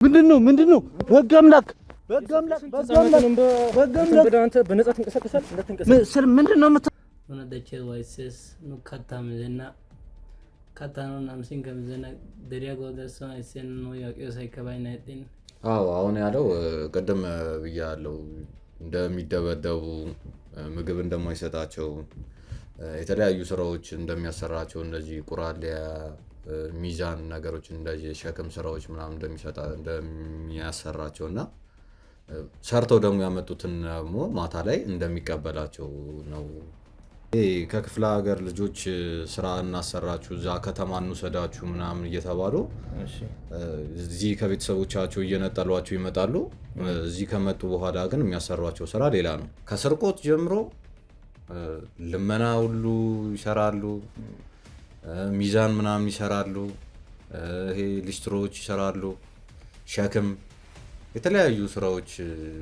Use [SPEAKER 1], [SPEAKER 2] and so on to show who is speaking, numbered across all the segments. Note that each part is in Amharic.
[SPEAKER 1] ምንድን ነው? ምንድን ነው? በህግ አምላክ፣ በህግ አምላክ፣ በህግ አምላክ፣ በህግ አምላክ።
[SPEAKER 2] በነጻ ትንቀሳቀሳለህ? እንዳትንቀሳቀስ።
[SPEAKER 1] ምንድን ነው?
[SPEAKER 3] Nuna dachee wayssees. Nu kattaa mizenna. Kattaa nu namisinkka mizenna. Deriya goodassuwan issenna. Nuuyyo aqiyosaykka baynna ixxin.
[SPEAKER 4] አዎ፣ አሁን ያለው ቅድም ብያለሁ፣ እንደሚደበደቡ፣ ምግብ እንደማይሰጣቸው፣ የተለያዩ ስራዎች እንደሚያሰራቸው፣ እነዚህ ቁራሌ፣ ሚዛን ነገሮች፣ እንደዚህ ሸክም ስራዎች ምናምን እንደሚሰጣ እንደሚያሰራቸው እና ሰርተው ደግሞ ያመጡትን ደግሞ ማታ ላይ እንደሚቀበላቸው ነው። ይሄ ከክፍለ ሀገር ልጆች ስራ እናሰራችሁ፣ እዛ ከተማ እንውሰዳችሁ ምናምን እየተባሉ እዚህ ከቤተሰቦቻቸው እየነጠሏቸው ይመጣሉ። እዚህ ከመጡ በኋላ ግን የሚያሰሯቸው ስራ ሌላ ነው። ከስርቆት ጀምሮ ልመና ሁሉ ይሰራሉ። ሚዛን ምናምን ይሰራሉ። ይሄ ሊስትሮዎች ይሰራሉ። ሸክም፣ የተለያዩ ስራዎች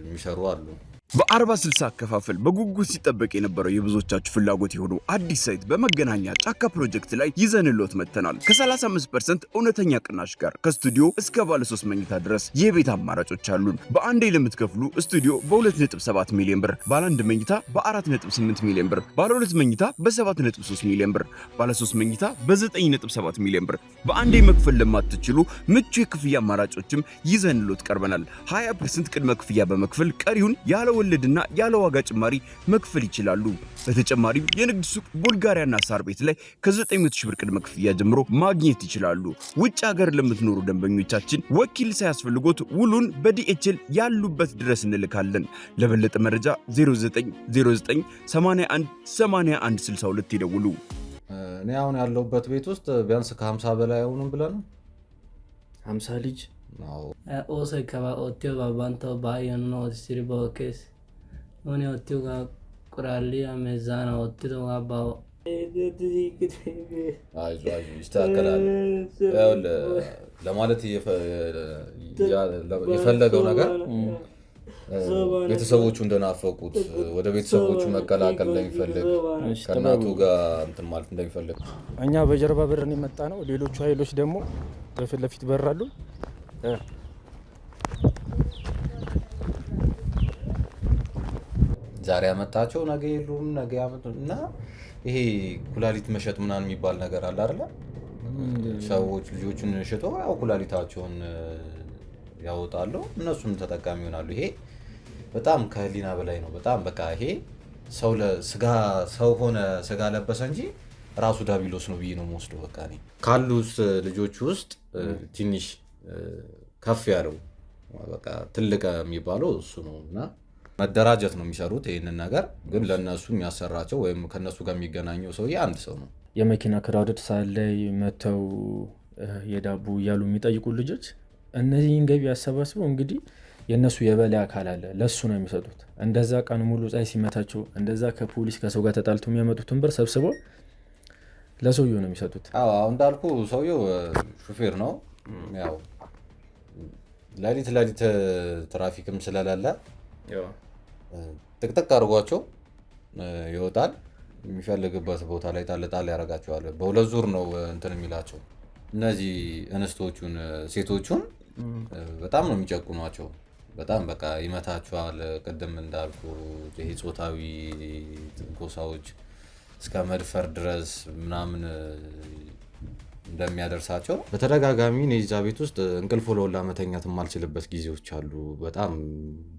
[SPEAKER 4] የሚሰሩ አሉ።
[SPEAKER 5] በ40/60 አከፋፈል በጉጉት ሲጠበቅ የነበረው የብዙዎቻችሁ ፍላጎት የሆነው አዲስ site በመገናኛ ጫካ ፕሮጀክት ላይ ይዘንሎት መጥተናል። ከ35% እውነተኛ ቅናሽ ጋር ከስቱዲዮ እስከ ባለ 3 መኝታ ድረስ የቤት አማራጮች አሉን። በአንዴ ለምትከፍሉ ስቱዲዮ በ2.7 ሚሊዮን ብር፣ ባለ አንድ መኝታ በ4.8 ሚሊዮን ብር፣ ባለ ሁለት መኝታ በ7.3 ሚሊዮን ብር፣ ባለ 3 መኝታ በ9.7 ሚሊዮን ብር። በአንዴ መክፈል ለማትችሉ ምቹ የክፍያ አማራጮችም ይዘንሎት ቀርበናል። 20% ቅድመ ክፍያ በመክፈል ቀሪውን ያለ ወለድና ያለ ዋጋ ጭማሪ መክፈል ይችላሉ። በተጨማሪም የንግድ ሱቅ ቡልጋሪያና ሳር ቤት ላይ ከ900 ሺህ ብር ቅድመ ክፍያ ጀምሮ ማግኘት ይችላሉ። ውጭ ሀገር ለምትኖሩ ደንበኞቻችን ወኪል ሳያስፈልጎት ውሉን በ DHL ያሉበት ድረስ እንልካለን። ለበለጠ መረጃ 0909 81 81 62 ይደውሉ።
[SPEAKER 4] እኔ አሁን ያለሁበት ቤት ውስጥ ቢያንስ ከ50 በላይ አይሆኑም ብለህ ነው?
[SPEAKER 2] 50 ልጅ።
[SPEAKER 4] አዎ።
[SPEAKER 3] Oosoykka oottiyobaa banttawu baayyo nuna ootissidi bawu ekkees. Nuuni oottiyogaa quraalliya meezaana oottidoogaa bawu
[SPEAKER 4] አይዞህ አይዞህ፣ ይስተካከላል። ይኸውልህ፣ ለማለት የፈለገው ነገር ቤተሰቦቹ እንደናፈቁት፣ ወደ ቤተሰቦቹ መቀላቀል እንደሚፈልግ፣ ከእናቱ ጋር እንትን ማለት እንደሚፈልግ።
[SPEAKER 2] እኛ በጀርባ በርን የመጣ ነው። ሌሎቹ ኃይሎች ደግሞ በፊት ለፊት በር አሉ።
[SPEAKER 4] ዛሬ ያመጣቸው ነገ የሉም፣ ነገ ያመጡ እና ይሄ ኩላሊት መሸጥ ምናምን የሚባል ነገር አለ አይደለ? ሰዎች ልጆቹን ሽጦ ያው ኩላሊታቸውን ያወጣሉ፣ እነሱም ተጠቃሚ ይሆናሉ። ይሄ በጣም ከህሊና በላይ ነው። በጣም በቃ ይሄ ሰው ለስጋ ሰው ሆነ ስጋ ለበሰ እንጂ ራሱ ዳቢሎስ ነው ብዬ ነው የምወስደው። በቃ እኔ ካሉት ልጆች ውስጥ ትንሽ ከፍ ያለው፣ በቃ ትልቅ የሚባለው እሱ ነው እና መደራጀት ነው የሚሰሩት። ይህንን ነገር ግን ለእነሱ የሚያሰራቸው ወይም ከእነሱ ጋር የሚገናኘው ሰውዬ አንድ ሰው ነው።
[SPEAKER 2] የመኪና crowded ሰዓት ላይ መጥተው የዳቦ እያሉ የሚጠይቁ ልጆች እነዚህን ገቢ ያሰባስበው እንግዲህ የእነሱ የበላይ አካል አለ፣ ለሱ ነው የሚሰጡት። እንደዛ ቀን ሙሉ ፀሐይ ሲመታቸው እንደዛ ከፖሊስ ከሰው ጋር ተጣልቶ የሚያመጡትን ብር ሰብስበው ለሰውየው ነው የሚሰጡት።
[SPEAKER 4] አዎ፣ አሁን እንዳልኩ ሰውየው ሹፌር ነው። ያው ሌሊት ሌሊት ትራፊክም ስለሌለ ጥቅጥቅ አድርጓቸው ይወጣል። የሚፈልግበት ቦታ ላይ ጣል ጣል ያደርጋቸዋል። በሁለት ዙር ነው እንትን የሚላቸው። እነዚህ እንስቶቹን፣ ሴቶቹን በጣም ነው የሚጨቁኗቸው። በጣም በቃ ይመታቸዋል። ቅድም እንዳልኩ ይሄ ጾታዊ ትንኮሳዎች እስከ መድፈር ድረስ ምናምን እንደሚያደርሳቸው በተደጋጋሚ። እኔ እዛ ቤት ውስጥ እንቅልፍ ሁላ መተኛት የማልችልበት ጊዜዎች አሉ። በጣም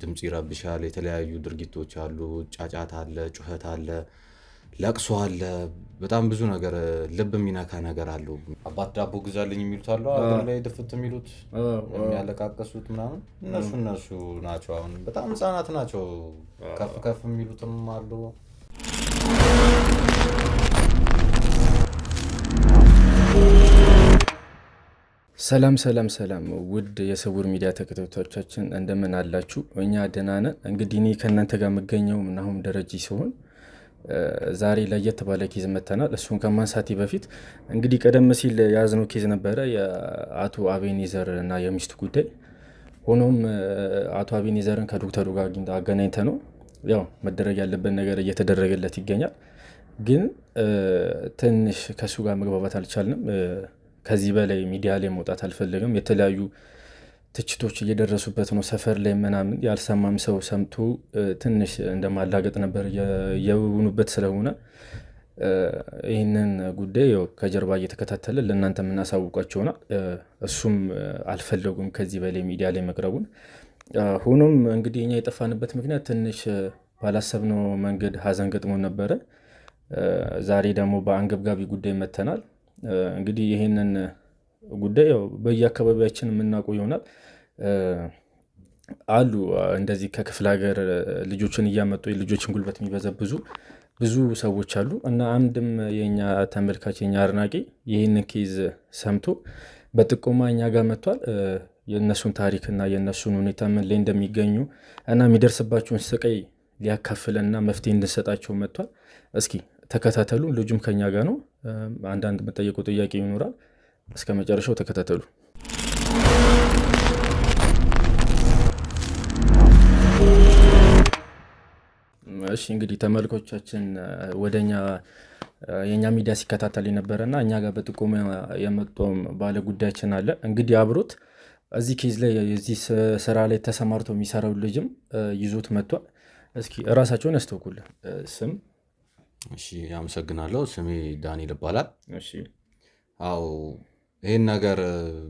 [SPEAKER 4] ድምፅ ይረብሻል። የተለያዩ ድርጊቶች አሉ። ጫጫታ አለ፣ ጩኸት አለ፣ ለቅሶ አለ። በጣም ብዙ ነገር፣ ልብ የሚነካ ነገር አለው። አባት ዳቦ ግዛልኝ የሚሉት አሉ፣ አገር ላይ ድፍት የሚሉት፣ የሚያለቃቀሱት ምናምን፣ እነሱ እነሱ ናቸው። አሁን በጣም ህጻናት ናቸው። ከፍ ከፍ የሚሉትም አሉ።
[SPEAKER 2] ሰላም ሰላም ሰላም፣ ውድ የስውር ሚዲያ ተከታታዮቻችን እንደምን አላችሁ? እኛ ደህና ነን። እንግዲህ እኔ ከእናንተ ጋር የምገኘው ናሁም ደረጀ ሲሆን ዛሬ ለየት ባለ case መተናል። እሱን ከማንሳቴ በፊት እንግዲህ ቀደም ሲል የያዝነው case ነበረ፣ የአቶ አቤኔዘር እና የሚስቱ ጉዳይ። ሆኖም አቶ አቤኔዘርን ከዶክተሩ ጋር አገናኝተ ነው ያው መደረግ ያለበት ነገር እየተደረገለት ይገኛል። ግን ትንሽ ከእሱ ጋር መግባባት አልቻልንም። ከዚህ በላይ ሚዲያ ላይ መውጣት አልፈለግም። የተለያዩ ትችቶች እየደረሱበት ነው። ሰፈር ላይ ምናምን ያልሰማም ሰው ሰምቶ ትንሽ እንደማላገጥ ነበር እየሆኑበት ስለሆነ ይህንን ጉዳይ ያው ከጀርባ እየተከታተለ ለእናንተ የምናሳውቃቸው ይሆናል። እሱም አልፈለጉም ከዚህ በላይ ሚዲያ ላይ መቅረቡን። ሆኖም እንግዲህ እኛ የጠፋንበት ምክንያት ትንሽ ባላሰብነው መንገድ ሀዘን ገጥሞ ነበረ። ዛሬ ደግሞ በአንገብጋቢ ጉዳይ መተናል። እንግዲህ ይህንን ጉዳይ ያው በየአካባቢያችን የምናውቀው ይሆናል። አሉ እንደዚህ ከክፍለ ሀገር ልጆችን እያመጡ የልጆችን ጉልበት የሚበዘብዙ ብዙ ሰዎች አሉ እና አንድም የኛ ተመልካች የኛ አድናቂ ይህንን case ሰምቶ በጥቆማ እኛ ጋር መጥቷል። የእነሱን ታሪክና የእነሱን ሁኔታ ምን ላይ እንደሚገኙ እና የሚደርስባቸውን ስቃይ ሊያካፍለንና መፍትሄ እንድንሰጣቸው መጥቷል። እስኪ ተከታተሉ። ልጁም ከኛ ጋር ነው። አንዳንድ የምጠየቀው ጥያቄ ይኖራል። እስከ መጨረሻው ተከታተሉ። እሺ እንግዲህ ተመልኮቻችን ወደኛ የኛ ሚዲያ ሲከታተል የነበረ እና እኛ ጋር በጥቆማ የመጣውም ባለ ጉዳያችን አለ። እንግዲህ አብሮት እዚህ case ላይ የዚህ ስራ ላይ ተሰማርቶ የሚሰራው ልጅም ይዞት መጥቷል። እስኪ እራሳቸውን ያስተዋውቁልን። ስም?
[SPEAKER 4] እሺ አመሰግናለሁ። ስሜ ዳንኤል ይባላል።
[SPEAKER 2] እሺ።
[SPEAKER 4] አዎ ይህን ነገር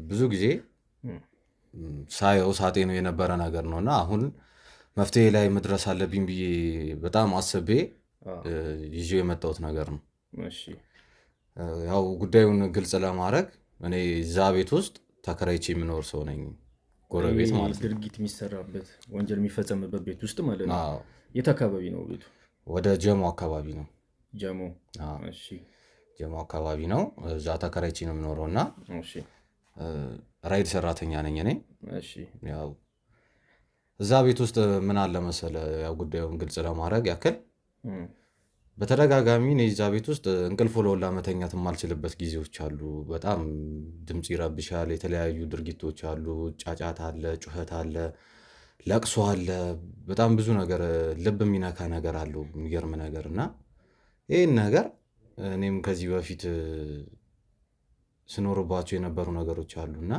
[SPEAKER 4] ብዙ ጊዜ ሳየው ሳጤነው የነበረ ነገር ነው እና አሁን መፍትሄ ላይ መድረስ አለብኝ ብዬ በጣም አስቤ ይዤ የመጣሁት ነገር ነው።
[SPEAKER 2] እሺ።
[SPEAKER 4] ያው ጉዳዩን ግልጽ ለማድረግ እኔ እዛ ቤት ውስጥ ተከራይቼ የምኖር ሰው ነኝ፣ ጎረቤት ማለት ነው።
[SPEAKER 2] ድርጊት የሚሰራበት ወንጀል የሚፈጸምበት ቤት ውስጥ ማለት ነው።
[SPEAKER 4] አዎ።
[SPEAKER 2] የት አካባቢ ነው ቤቱ?
[SPEAKER 4] ወደ ጀሞ አካባቢ ነው።
[SPEAKER 2] ጀሞ።
[SPEAKER 4] አዎ።
[SPEAKER 2] እሺ።
[SPEAKER 4] ጀሞ አካባቢ ነው። እዛ ተከራይቼ ነው የምኖረው እና
[SPEAKER 2] እሺ።
[SPEAKER 4] ራይድ ሰራተኛ ነኝ እኔ።
[SPEAKER 2] እሺ።
[SPEAKER 4] ያው እዛ ቤት ውስጥ ምን አለ መሰለህ፣ ያው ጉዳዩን ግልጽ ለማድረግ ያክል በተደጋጋሚ እኔ እዛ ቤት ውስጥ እንቅልፍ ለወላ መተኛት የማልችልበት ጊዜዎች አሉ። በጣም ድምፅ ይረብሻል፣ የተለያዩ ድርጊቶች አሉ፣ ጫጫታ አለ፣ ጩኸት አለ፣ ለቅሶ አለ። በጣም ብዙ ነገር ልብ የሚነካ ነገር አለው፣ የሚገርም ነገር እና ይህን ነገር እኔም ከዚህ በፊት ስኖርባቸው የነበሩ ነገሮች አሉ እና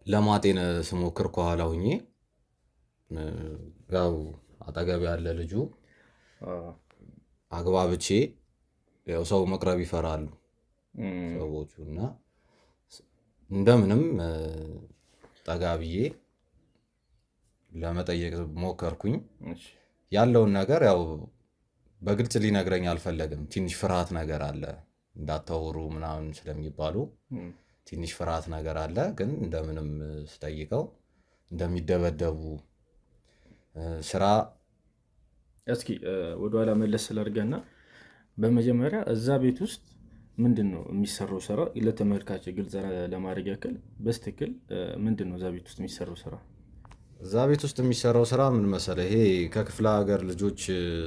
[SPEAKER 4] ለማጤን ስሞክር ከኋላ ሁኜ ያው አጠገብ ያለ ልጁ አግባብቼ ያው ሰው መቅረብ ይፈራሉ ሰዎቹ እና እንደምንም ጠጋ ብዬ ለመጠየቅ ሞከርኩኝ። ያለውን ነገር ያው በግልጽ ሊነግረኝ አልፈለግም። ትንሽ ፍርሃት ነገር አለ፣ እንዳታወሩ ምናምን ስለሚባሉ ትንሽ ፍርሃት ነገር አለ። ግን እንደምንም ስጠይቀው እንደሚደበደቡ ስራ
[SPEAKER 2] እስኪ ወደኋላ መለስ ስላድርገና በመጀመሪያ እዛ ቤት ውስጥ ምንድን ነው የሚሰራው ስራ ለተመልካች ግልጽ ለማድረግ ያክል በስትክል ምንድን ነው እዛ ቤት ውስጥ የሚሰራው ስራ?
[SPEAKER 4] እዛ ቤት ውስጥ የሚሰራው ስራ ምን መሰለህ፣ ይሄ ከክፍለ ሀገር ልጆች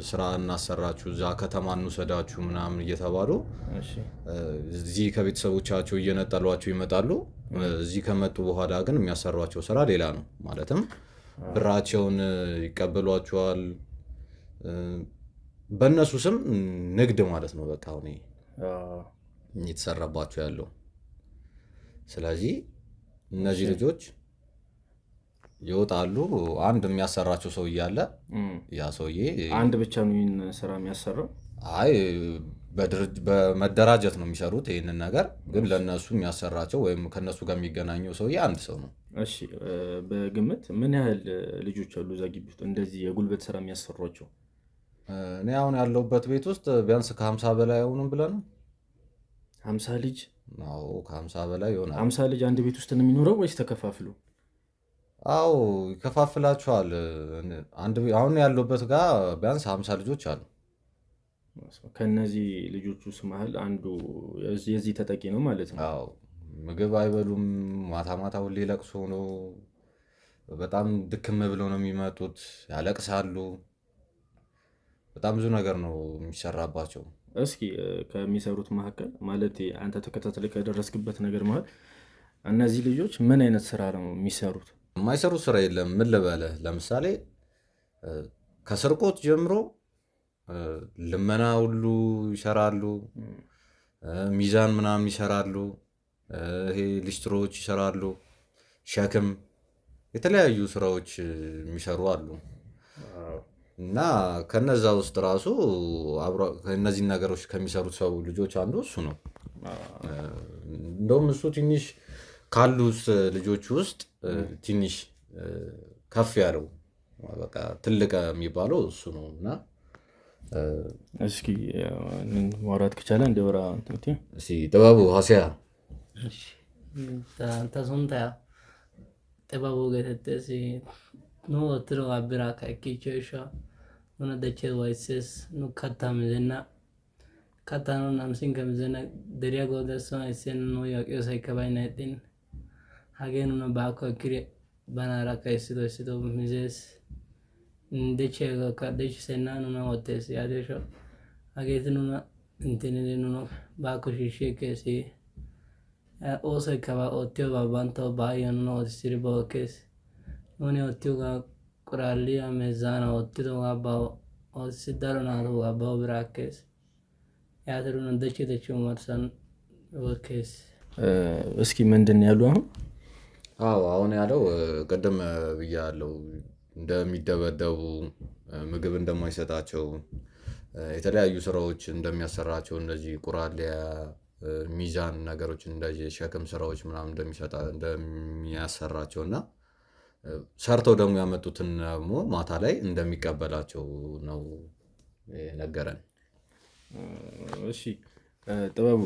[SPEAKER 4] ስራ እናሰራችሁ፣ እዛ ከተማ እንውሰዳችሁ ምናምን እየተባሉ እዚህ ከቤተሰቦቻቸው እየነጠሏቸው ይመጣሉ። እዚህ ከመጡ በኋላ ግን የሚያሰሯቸው ስራ ሌላ ነው። ማለትም ብራቸውን ይቀበሏቸዋል፣ በእነሱ ስም ንግድ ማለት ነው። በቃ አሁን እየተሰራባቸው ያለው። ስለዚህ እነዚህ ልጆች ይወጣሉ። አንድ የሚያሰራቸው ሰውዬ አለ። ያ ሰውዬ
[SPEAKER 2] አንድ ብቻ ነው ይህን ስራ የሚያሰራው?
[SPEAKER 4] አይ በመደራጀት ነው የሚሰሩት ይህንን ነገር። ግን ለእነሱ የሚያሰራቸው ወይም ከእነሱ ጋር የሚገናኘው ሰውዬ አንድ ሰው ነው።
[SPEAKER 2] እሺ፣ በግምት ምን ያህል ልጆች አሉ እዛ ግቢ ውስጥ እንደዚህ የጉልበት ስራ የሚያሰሯቸው?
[SPEAKER 4] እኔ አሁን ያለሁበት ቤት ውስጥ ቢያንስ ከ50 በላይ አይሆኑም ብለህ ነው?
[SPEAKER 2] 50 ልጅ?
[SPEAKER 4] አዎ ከ50 በላይ ይሆናል።
[SPEAKER 2] 50 ልጅ አንድ ቤት ውስጥ ነው የሚኖረው ወይስ ተከፋፍሎ?
[SPEAKER 4] አዎ ይከፋፍላቸዋል። አሁን ያለሁበት ጋር ቢያንስ 50 ልጆች አሉ።
[SPEAKER 2] ከነዚህ ልጆች ውስጥ መሀል አንዱ የዚህ ተጠቂ ነው ማለት ነው።
[SPEAKER 4] አዎ ምግብ አይበሉም። ማታ ማታ ሁሌ ለቅሶ ነው። በጣም ድክም ብለው ነው የሚመጡት፣ ያለቅሳሉ። በጣም ብዙ ነገር ነው የሚሰራባቸው።
[SPEAKER 2] እስኪ ከሚሰሩት መካከል ማለት አንተ ተከታትለህ ከደረስክበት ነገር መሀል እነዚህ ልጆች ምን አይነት ስራ ነው የሚሰሩት?
[SPEAKER 4] የማይሰሩት ስራ የለም። ምን ልበልህ፣ ለምሳሌ ከስርቆት ጀምሮ ልመና ሁሉ ይሰራሉ። ሚዛን ምናምን ይሰራሉ። ይሄ ሊስትሮዎች ይሰራሉ። ሸክም፣ የተለያዩ ስራዎች የሚሰሩ አሉ። እና ከነዛ ውስጥ ራሱ እነዚህን ነገሮች ከሚሰሩት ሰው ልጆች አንዱ እሱ ነው። እንደውም እሱ ትንሽ ካሉት ልጆች ውስጥ ትንሽ ከፍ ያለው፣ በቃ ትልቅ የሚባለው እሱ ነው። እና
[SPEAKER 2] እስኪ ማውራት ከቻለ እንደወራ።
[SPEAKER 4] እስኪ ጥበቡ ሀሲያ።
[SPEAKER 3] Ta sunttay Xibabu geetettees. Nu oottidobaa biraakka ekkiichchiyo gishshawu nuna dechchidi wayssees. Nu kattaa mizenna. Kattaa nuna namisinkka mizenna. Deriya goodessuwan issenna, nuuyyo aqiyosaykka baynna ixxin hagee nuna baakko ekkidi banaarakka issitoo issitoo mizees. Dechchiyagaakka dechissenna nuna wottees. Yaatiyo gishshawu hageeti nuna inttinidi nuna baakko shiishshi ekkees. Oosoykka oottiyobaa banttawu baayyo nuna ootissidi bawu ekkees. Nuuni oottiyogaa quraalliya meezaana oottidoogaa bawu ootissi daro naatuugaa bawu biraa ekkees. Yaatidi nuna dechchi dechchi omarssan ekkees.
[SPEAKER 2] እስኪ ምንድን ያሉ አሁን?
[SPEAKER 4] አዎ፣ አሁን ያለው ቅድም ብያለሁ፣ እንደሚደበደቡ፣ ምግብ እንደማይሰጣቸው፣ የተለያዩ ስራዎች እንደሚያሰራቸው፣ እንደዚህ ቁራሊያ፣ ሚዛን ነገሮች፣ እንደዚህ ሸክም ስራዎች ምናምን እንደሚሰጣ እንደሚያሰራቸው እና ሰርተው ደግሞ ያመጡትን ደግሞ ማታ ላይ እንደሚቀበላቸው ነው የነገረን።
[SPEAKER 2] እሺ ጥበቡ፣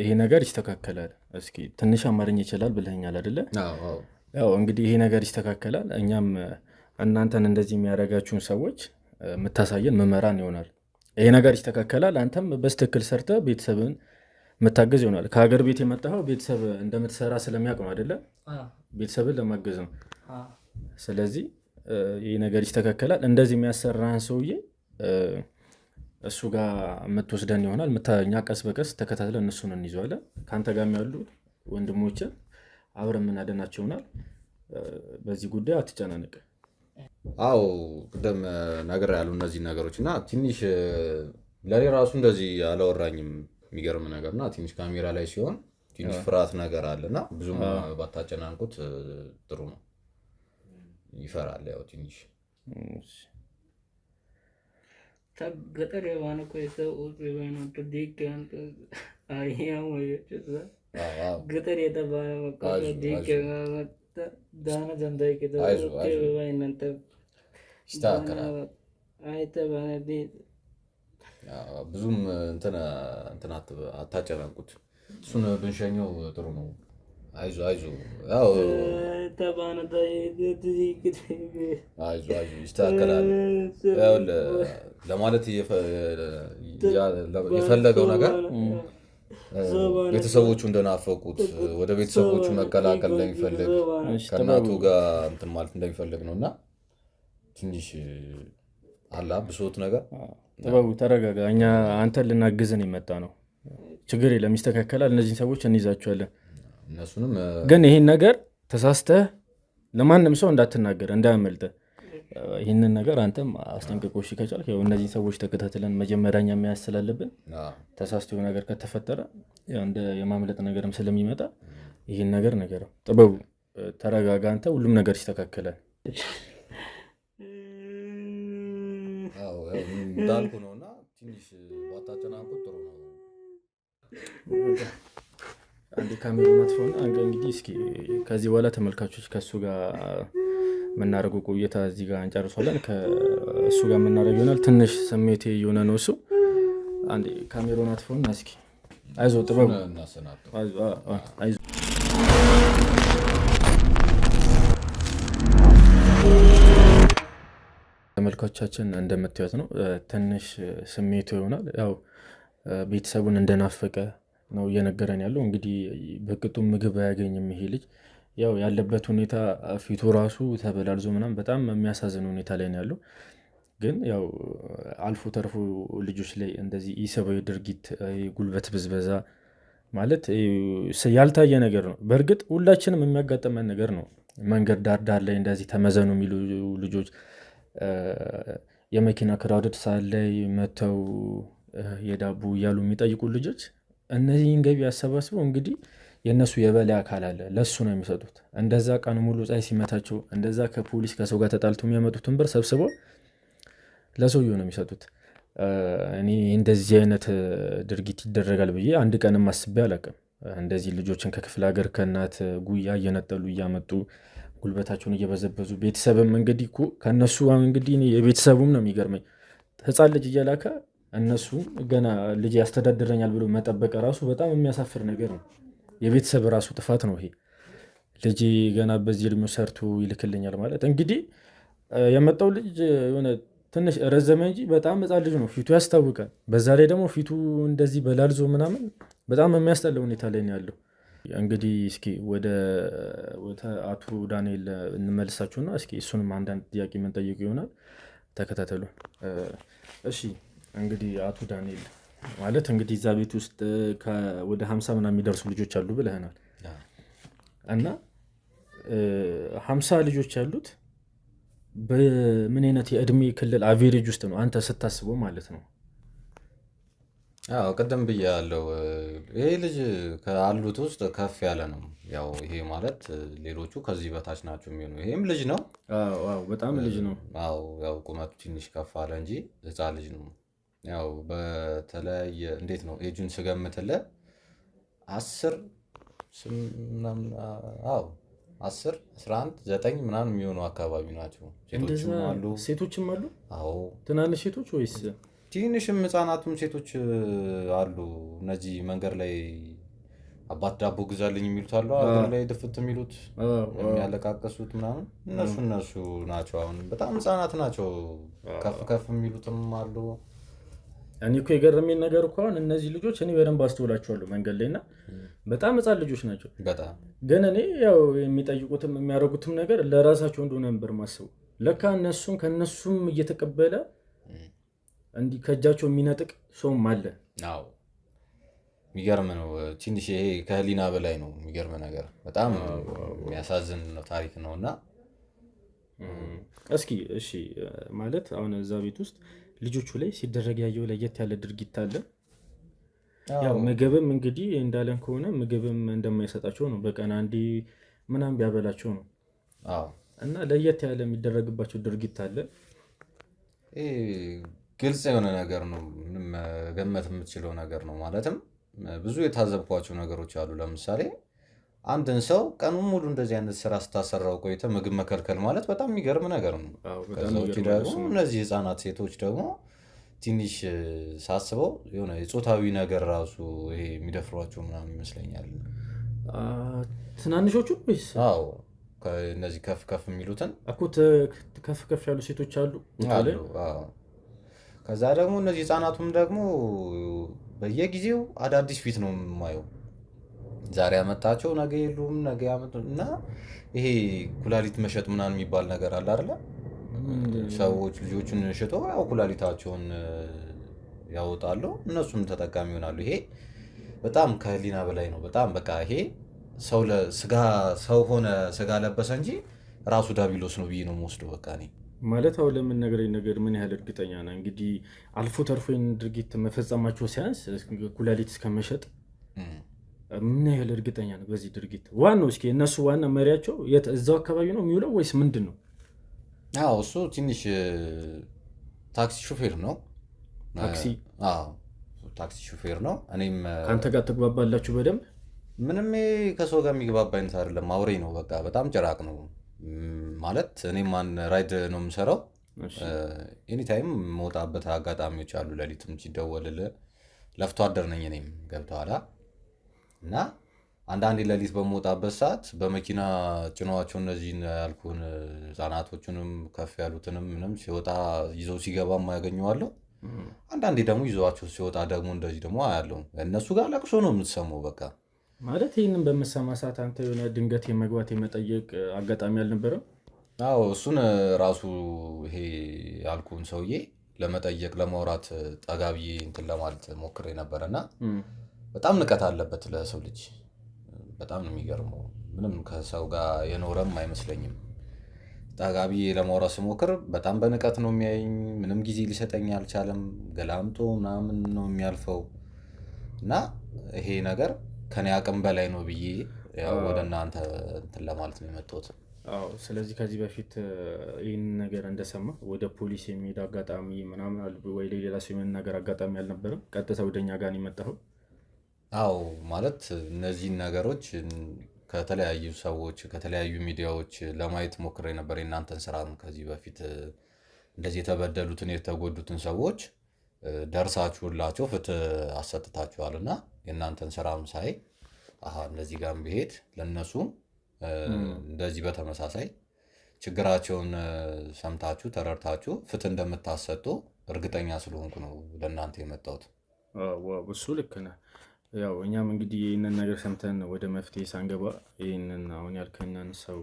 [SPEAKER 2] ይሄ ነገር ይስተካከላል። እስኪ ትንሽ አማርኛ ይችላል ብለኸኛል አይደለ?
[SPEAKER 4] አዎ።
[SPEAKER 2] ያው እንግዲህ ይሄ ነገር ይስተካከላል። እኛም እናንተን እንደዚህ የሚያደርጋችሁን ሰዎች የምታሳየን መመራን ይሆናል። ይሄ ነገር ይስተካከላል። አንተም በስትክክል ሰርተህ ቤተሰብን የምታገዝ ይሆናል። ከሀገር ቤት የመጣኸው ቤተሰብ እንደምትሰራ ስለሚያውቅ ነው አይደለ? ቤተሰብን ለማገዝ ነው። ስለዚህ ይህ ነገር ይስተካከላል። እንደዚህ የሚያሰራህን ሰውዬ እሱ ጋር የምትወስደን ይሆናል። እኛ ቀስ በቀስ ተከታትለን እነሱን እንይዘዋለን። ከአንተ ጋርም ያሉ ወንድሞችን አብረን የምናደናቸው ይሆናል። በዚህ ጉዳይ አትጨናነቅ።
[SPEAKER 4] አዎ፣ ቅደም ነገር ያሉ እነዚህ ነገሮች እና ትንሽ ለእኔ ራሱ እንደዚህ አላወራኝም። የሚገርም ነገር እና ትንሽ ካሜራ ላይ ሲሆን ትንሽ ፍርሃት ነገር አለ እና ብዙም ባታጨናንቁት ጥሩ ነው። ይፈራል ያው ትንሽ።
[SPEAKER 3] Ta gaxariya baana koyssa oosoy baynna diikkiyan aayyiya ገጠር የተባለ በቃ
[SPEAKER 4] አይዞህ፣
[SPEAKER 3] ዲክ ዳና dandaykke.
[SPEAKER 4] አይዞህ፣ አይዞህ። ይስተካከላል።
[SPEAKER 3] አይተባነ
[SPEAKER 4] ብዙም እንትን እንትን አታጨናንቁት። እሱን ብንሸኘው ጥሩ ነው። አይዞህ፣ አይዞህ፣ ያው
[SPEAKER 3] ተባነ
[SPEAKER 4] አይዞህ፣ አይዞህ፣ ይስተካከላል። ይኸውልህ፣ ለማለት የፈለገው ነገር ቤተሰቦቹ እንደናፈቁት፣ ወደ ቤተሰቦቹ መቀላቀል እንደሚፈልግ፣ ከእናቱ ጋር እንትን ማለት እንደሚፈልግ ነው። እና ትንሽ አላ ብሶት ነገር።
[SPEAKER 2] ጥበቡ ተረጋጋ። እኛ አንተን ልናግዝን የመጣ ነው። ችግር የለም፣ ይስተካከላል። እነዚህን ሰዎች እንይዛቸዋለን።
[SPEAKER 4] እነሱንም
[SPEAKER 2] ግን ይህን ነገር ተሳስተህ ለማንም ሰው እንዳትናገር፣ እንዳያመልጥ። ይህንን ነገር አንተም አስጠንቅቆ እሺ ከቻልክ፣ ያው እነዚህን ሰዎች ተከታትለን መጀመሪያ እኛ መያዝ ስላለብን ተሳስቶ የሆነ ነገር ከተፈጠረ ያው እንደ የማምለጥ ነገርም ስለሚመጣ ይህን ነገር ነገረው። ጥበቡ ተረጋጋ፣ አንተ ሁሉም ነገር ይስተካከላል።
[SPEAKER 4] አዎ፣ ያው እንዳልኩ ነው እና ትንሽ ባታጨናንቁት ጥሩ ነው።
[SPEAKER 2] አንዴ ካሜራውን አጥፋውና እንግዲህ እስኪ ከዚህ በኋላ ተመልካቾች ከእሱ ጋር የምናደርገው ቆይታ እዚህ ጋር እንጨርሷለን። ከእሱ ጋር የምናደርገው ይሆናል። ትንሽ ስሜቴ እየሆነ ነው እሱ። አንዴ ካሜራውን አጥፋውና እስኪ አይዞህ ጥበቡ።
[SPEAKER 4] እናሰናብተው።
[SPEAKER 2] አይዞህ፣ አይዞህ። ተመልካቾቻችን እንደምታዩት ነው። ትንሽ ስሜቱ ይሆናል። ያው ቤተሰቡን እንደናፈቀ ነው እየነገረን ያለው። እንግዲህ በቅጡ ምግብ አያገኝም ይሄ ልጅ። ያው ያለበት ሁኔታ ፊቱ ራሱ ተበላልዞ ምናምን በጣም የሚያሳዝን ሁኔታ ላይ ነው ያለው። ግን ያው አልፎ ተርፎ ልጆች ላይ እንደዚህ ኢሰብአዊ ድርጊት፣ ጉልበት ብዝበዛ ማለት ያልታየ ነገር ነው። በእርግጥ ሁላችንም የሚያጋጥመን ነገር ነው። መንገድ ዳር ዳር ላይ እንደዚህ ተመዘኑ የሚሉ ልጆች፣ የመኪና crowded ሰዓት ላይ መተው የዳቦ እያሉ የሚጠይቁ ልጆች፣ እነዚህን ገቢ አሰባስበው እንግዲህ የእነሱ የበላይ አካል አለ፣ ለሱ ነው የሚሰጡት። እንደዛ ቀን ሙሉ ፀሐይ ሲመታቸው እንደዛ ከፖሊስ ከሰው ጋር ተጣልቶ የሚያመጡትን ብር ሰብስበው ለሰውየው ነው የሚሰጡት። እኔ እንደዚህ አይነት ድርጊት ይደረጋል ብዬ አንድ ቀንም አስቤ አላውቅም። እንደዚህ ልጆችን ከክፍለ ሀገር ከእናት ጉያ እየነጠሉ እያመጡ ጉልበታቸውን እየበዘበዙ ቤተሰብም እንግዲህ እኮ ከእነሱ እንግዲህ የቤተሰቡም ነው የሚገርመኝ። ህፃን ልጅ እየላከ እነሱ ገና ልጅ ያስተዳድረኛል ብሎ መጠበቅ ራሱ በጣም የሚያሳፍር ነገር ነው። የቤተሰብ ራሱ ጥፋት ነው ይሄ። ልጅ ገና በዚህ እድሜው ሰርቶ ይልክልኛል ማለት እንግዲህ የመጣው ልጅ የሆነ ትንሽ ረዘመ እንጂ በጣም ህፃን ልጅ ነው፣ ፊቱ ያስታውቃል። በዛ ላይ ደግሞ ፊቱ እንደዚህ በላልዞ ምናምን በጣም የሚያስጠላ ሁኔታ ላይ ነው ያለው። እንግዲህ እስኪ ወደ አቶ ዳንኤል እንመልሳችሁና እስኪ እሱንም አንዳንድ ጥያቄ የምንጠይቁ ይሆናል። ተከታተሉ። እሺ እንግዲህ አቶ ዳንኤል ማለት እንግዲህ እዛ ቤት ውስጥ ወደ 50 ምናምን የሚደርሱ ልጆች አሉ ብለህናል። እና 50 ልጆች ያሉት በምን አይነት የእድሜ ክልል average ውስጥ ነው አንተ ስታስበው ማለት ነው?
[SPEAKER 4] አዎ ቅድም ብያለሁ። ይሄ ልጅ ካሉት ውስጥ ከፍ ያለ ነው። ያው ይሄ ማለት ሌሎቹ ከዚህ በታች ናቸው የሚሆኑ። ይሄም ልጅ ነው።
[SPEAKER 2] አዎ በጣም ልጅ ነው።
[SPEAKER 4] አዎ ያው ቁመቱ ትንሽ ከፍ አለ እንጂ ህፃን ልጅ ነው። ያው በተለያየ እንዴት ነው ኤጁን ስገምትልህ 10 ምናምን፣ አዎ 10 11 9 ምናምን የሚሆኑ አካባቢ ናቸው። ሴቶችም አሉ።
[SPEAKER 2] ሴቶችም አሉ?
[SPEAKER 4] አዎ
[SPEAKER 2] ትናንሽ ሴቶች ወይስ
[SPEAKER 4] ትንሽም ህፃናቱም ሴቶች አሉ። እነዚህ መንገድ ላይ አባት ዳቦ ግዛልኝ የሚሉት አሉ፣ አገር ላይ ድፍት የሚሉት የሚያለቃቀሱት ምናምን እነሱ ናቸው። አሁን በጣም ህፃናት ናቸው። ከፍ ከፍ የሚሉትም አሉ።
[SPEAKER 2] እኔ እኮ የገረመኝ ነገር እኮ አሁን እነዚህ ልጆች እኔ በደንብ አስተውላቸዋለሁ መንገድ ላይ እና በጣም ህፃን ልጆች ናቸው።
[SPEAKER 4] በጣም
[SPEAKER 2] ግን እኔ ያው የሚጠይቁትም የሚያደርጉትም ነገር ለራሳቸው እንደሆነ ነበር ማስበው። ለካ እነሱም ከእነሱም እየተቀበለ እንዲህ ከእጃቸው የሚነጥቅ ሰውም አለ።
[SPEAKER 4] አዎ የሚገርም ነው። ትንሽ ይሄ ከህሊና በላይ ነው። የሚገርም ነገር በጣም የሚያሳዝን ታሪክ ነው። እና
[SPEAKER 2] እስኪ እሺ ማለት አሁን እዛ ቤት ውስጥ ልጆቹ ላይ ሲደረግ ያየው ለየት ያለ ድርጊት አለ? ያው ምግብም እንግዲህ እንዳለን ከሆነ ምግብም እንደማይሰጣቸው ነው። በቀን አንዴ ምናምን ቢያበላቸው ነው። እና ለየት ያለ የሚደረግባቸው ድርጊት አለ።
[SPEAKER 4] ይሄ ግልጽ የሆነ ነገር ነው። ምንም መገመት የምትችለው ነገር ነው። ማለትም ብዙ የታዘብኳቸው ነገሮች አሉ። ለምሳሌ አንድን ሰው ቀኑን ሙሉ እንደዚህ አይነት ስራ ስታሰራው ቆይተህ ምግብ መከልከል ማለት በጣም የሚገርም ነገር ነው። ከዛ ውጭ ደግሞ እነዚህ ህፃናት ሴቶች ደግሞ ትንሽ ሳስበው የሆነ የጾታዊ ነገር ራሱ ይሄ የሚደፍሯቸው ምናምን ይመስለኛል።
[SPEAKER 2] ትናንሾቹ ወይስ?
[SPEAKER 4] አዎ እነዚህ ከፍ ከፍ የሚሉትን
[SPEAKER 2] እኮ ከፍ ከፍ ያሉ ሴቶች አሉ
[SPEAKER 4] አሉ። አዎ ከዛ ደግሞ እነዚህ ህፃናቱም ደግሞ በየጊዜው አዳዲስ ፊት ነው የማየው። ዛሬ ያመጣቸው ነገ የሉም፣ ነገ ያመጡ እና ይሄ ኩላሊት መሸጥ ምናምን የሚባል ነገር አለ አይደለ? ሰዎች ልጆቹን ሽጦ ያው ኩላሊታቸውን ያወጣሉ፣ እነሱም ተጠቃሚ ይሆናሉ። ይሄ በጣም ከህሊና በላይ ነው። በጣም በቃ ይሄ ሰው ለስጋ ሰው ሆነ ስጋ ለበሰ እንጂ ራሱ ዳቢሎስ ነው ብዬ ነው የምወስደው። በቃ እኔ
[SPEAKER 2] ማለት አሁን ለምንነግረኝ ነገር ምን ያህል እርግጠኛ ነህ? እንግዲህ አልፎ ተርፎ ይህን ድርጊት መፈጸማቸው ሲያንስ ኩላሊት እስከመሸጥ ምን ያህል እርግጠኛ ነህ በዚህ ድርጊት? ዋናው እስኪ እነሱ ዋና መሪያቸው የት እዛው አካባቢ ነው የሚውለው ወይስ ምንድን ነው?
[SPEAKER 4] አዎ እሱ ትንሽ ታክሲ ሹፌር ነው።
[SPEAKER 2] ታክሲ?
[SPEAKER 4] አዎ ታክሲ ሹፌር ነው። እኔም
[SPEAKER 2] ከአንተ ጋር ትግባባላችሁ በደንብ?
[SPEAKER 4] ምንም ከሰው ጋር የሚግባባ አይነት አይደለም። አውሬ ነው በቃ በጣም ጭራቅ ነው። ማለት እኔም ማን ራይድ ነው የምሰራው። anytime የምወጣበት አጋጣሚዎች አሉ። ሌሊትም ሲደወልልህ ለፍቶ አደር ነኝ እኔም ገብቶሃል። እና አንዳንዴ ሌሊት በምወጣበት ሰዓት በመኪና ጭኗቸው እነዚህን ያልኩህን ህፃናቶቹንም ከፍ ያሉትንም ምንም ሲወጣ ይዘው ሲገባም አያገኘዋለሁ። አንዳንዴ ደግሞ ይዘዋቸው ሲወጣ ደግሞ እንደዚህ ደግሞ አያለሁ። እነሱ ጋር ለቅሶ ነው የምትሰማው በቃ።
[SPEAKER 2] ማለት ይህንን በምሰማ ሰዓት አንተ የሆነ ድንገት የመግባት የመጠየቅ አጋጣሚ አልነበረም?
[SPEAKER 4] አዎ እሱን ራሱ ይሄ ያልኩህን ሰውዬ ለመጠየቅ ለማውራት ጠጋ ብዬ እንትን ለማለት ሞክሬ ነበር። እና በጣም ንቀት አለበት ለሰው ልጅ። በጣም ነው የሚገርመው። ምንም ከሰው ጋር የኖረም አይመስለኝም። ጠጋ ብዬ ለማውራት ስሞክር በጣም በንቀት ነው የሚያየኝ። ምንም ጊዜ ሊሰጠኝ አልቻለም። ገላምጦ ምናምን ነው የሚያልፈው። እና ይሄ ነገር ከኔ አቅም በላይ ነው ብዬ ያው ወደ እናንተ እንትን ለማለት ነው የመጣሁት።
[SPEAKER 2] አዎ። ስለዚህ ከዚህ በፊት ይህንን ነገር እንደሰማ ወደ ፖሊስ የሚሄድ አጋጣሚ ምናምን ወይ ሌላ ሰው የመናገር አጋጣሚ አልነበረም? ቀጥታ ወደ እኛ ጋር ነው የመጣኸው?
[SPEAKER 4] አዎ፣ ማለት እነዚህን ነገሮች ከተለያዩ ሰዎች ከተለያዩ ሚዲያዎች ለማየት ሞክሬ ነበር። የእናንተን ስራም ከዚህ በፊት እንደዚህ የተበደሉትን የተጎዱትን ሰዎች ደርሳችሁላቸው ፍትህ አሰጥታችኋል እና የእናንተን ስራም ሳይ አሀ እነዚህ ጋርም ብሄድ ለእነሱም እንደዚህ በተመሳሳይ ችግራቸውን ሰምታችሁ ተረድታችሁ ፍትህ እንደምታሰጡ እርግጠኛ ስለሆንኩ ነው ለእናንተ የመጣሁት።
[SPEAKER 2] እሱ ልክ ነህ። ያው እኛም እንግዲህ ይህንን ነገር ሰምተን ወደ መፍትሄ ሳንገባ ይህንን አሁን ያልከንን ሰው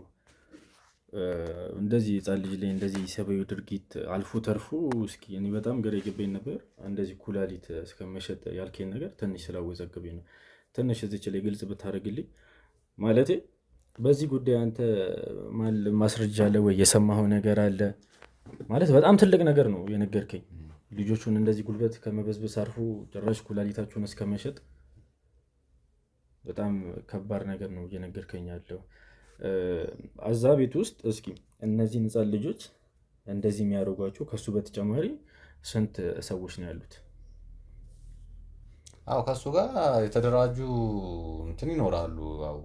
[SPEAKER 2] እንደዚህ ህፃን ልጅ ላይ እንደዚህ ሰብአዊ ድርጊት አልፎ ተርፎ እስኪ እኔ በጣም ግራ የገባኝ ነበር። እንደዚህ ኩላሊት እስከመሸጥ ያልከኝ ነገር ትንሽ ስላወዛገበኝ ነው። ትንሽ እዚች ላይ ግልጽ ብታደርግልኝ። ማለቴ በዚህ ጉዳይ አንተ ማስረጃ አለ ወይ? የሰማኸው ነገር አለ? ማለት በጣም ትልቅ ነገር ነው የነገርከኝ። ልጆቹን እንደዚህ ጉልበት ከመበዝበዝ አርፎ ጭራሽ ኩላሊታቸውን እስከመሸጥ በጣም ከባድ ነገር ነው እየነገርከኝ ያለው። እዛ ቤት ውስጥ እስኪ እነዚህን ህፃን ልጆች እንደዚህ የሚያደርጓቸው ከሱ በተጨማሪ ስንት ሰዎች ነው ያሉት?
[SPEAKER 4] አዎ፣ ከሱ ጋር የተደራጁ እንትን ይኖራሉ። ያው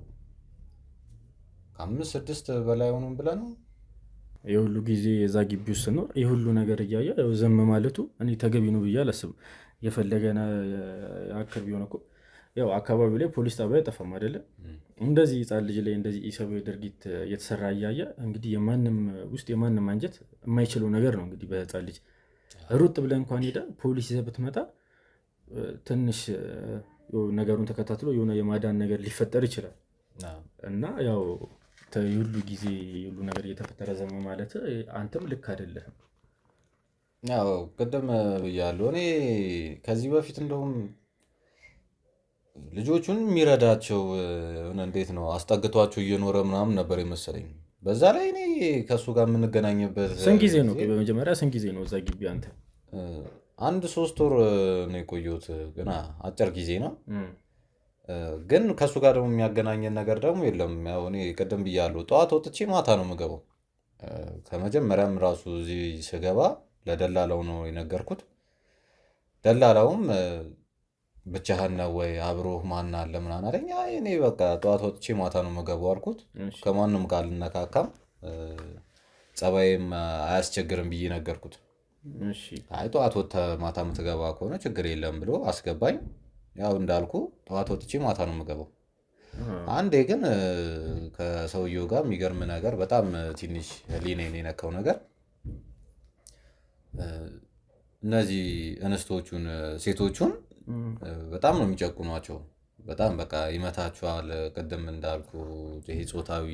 [SPEAKER 4] ከአምስት ስድስት በላይ ሆኑም ብለህ ነው።
[SPEAKER 2] የሁሉ ጊዜ የዛ ግቢ ውስጥ ስኖር የሁሉ ነገር እያየ ያው ዝም ማለቱ እኔ ተገቢ ነው ብዬ አላስብም። የፈለገ ያክል ቢሆን እኮ ያው አካባቢው ላይ ፖሊስ ጣቢያ አይጠፋም አይደለ? እንደዚህ ህፃን ልጅ ላይ እንደዚህ ኢሰብአዊ ድርጊት እየተሰራ እያየ እንግዲህ የማንም ውስጥ የማንም አንጀት የማይችለው ነገር ነው። እንግዲህ በህፃን ልጅ ሩጥ ብለህ እንኳን ሄደህ ፖሊስ ይዘህ ብትመጣ ትንሽ ነገሩን ተከታትሎ የሆነ የማዳን ነገር ሊፈጠር ይችላል። እና ያው የሁሉ ጊዜ የሁሉ ነገር እየተፈጠረ ዘመ ማለት አንተም ልክ አይደለህም።
[SPEAKER 4] ያው ቅድም ብያለሁ። እኔ ከዚህ በፊት እንደውም ልጆቹን የሚረዳቸው እንዴት ነው አስጠግቷቸው እየኖረ ምናምን ነበር የመሰለኝ። በዛ ላይ እኔ ከእሱ ጋር የምንገናኝበት
[SPEAKER 2] ስንት ጊዜ ነው? በመጀመሪያ ስንት ጊዜ ነው እዛ ግቢ አንተ?
[SPEAKER 4] አንድ 3 ወር ነው የቆየሁት። ገና አጭር ጊዜ ነው። ግን ከእሱ ጋር ደግሞ የሚያገናኘን ነገር ደግሞ የለም። ያው እኔ ቅድም ብያለሁ፣ ጠዋት ወጥቼ ማታ ነው የምገባው። ከመጀመሪያም ራሱ እዚህ ስገባ ለደላላው ነው የነገርኩት። ደላላውም ብቻህን ነው ወይ አብሮህ ማን አለ ምናምን አለኝ። አይ እኔ በቃ ጠዋት ወጥቼ ማታ ነው የምገባው አልኩት። ከማንም ጋር አልነካካም፣ ጸባይም አያስቸግርም ብዬ ነገርኩት። አይ ጠዋት ወጥተህ ማታ የምትገባ ከሆነ ችግር የለም ብሎ አስገባኝ። ያው እንዳልኩ ጠዋት ወጥቼ ማታ ነው የምገባው። አንዴ ግን ከሰውየው ጋር የሚገርም ነገር በጣም ትንሽ ህሊናዬን የነካው ነገር እነዚህ እንስቶቹን ሴቶቹን በጣም ነው የሚጨቁኗቸው። በጣም በቃ ይመታቸዋል። ቅድም እንዳልኩ ይሄ ጾታዊ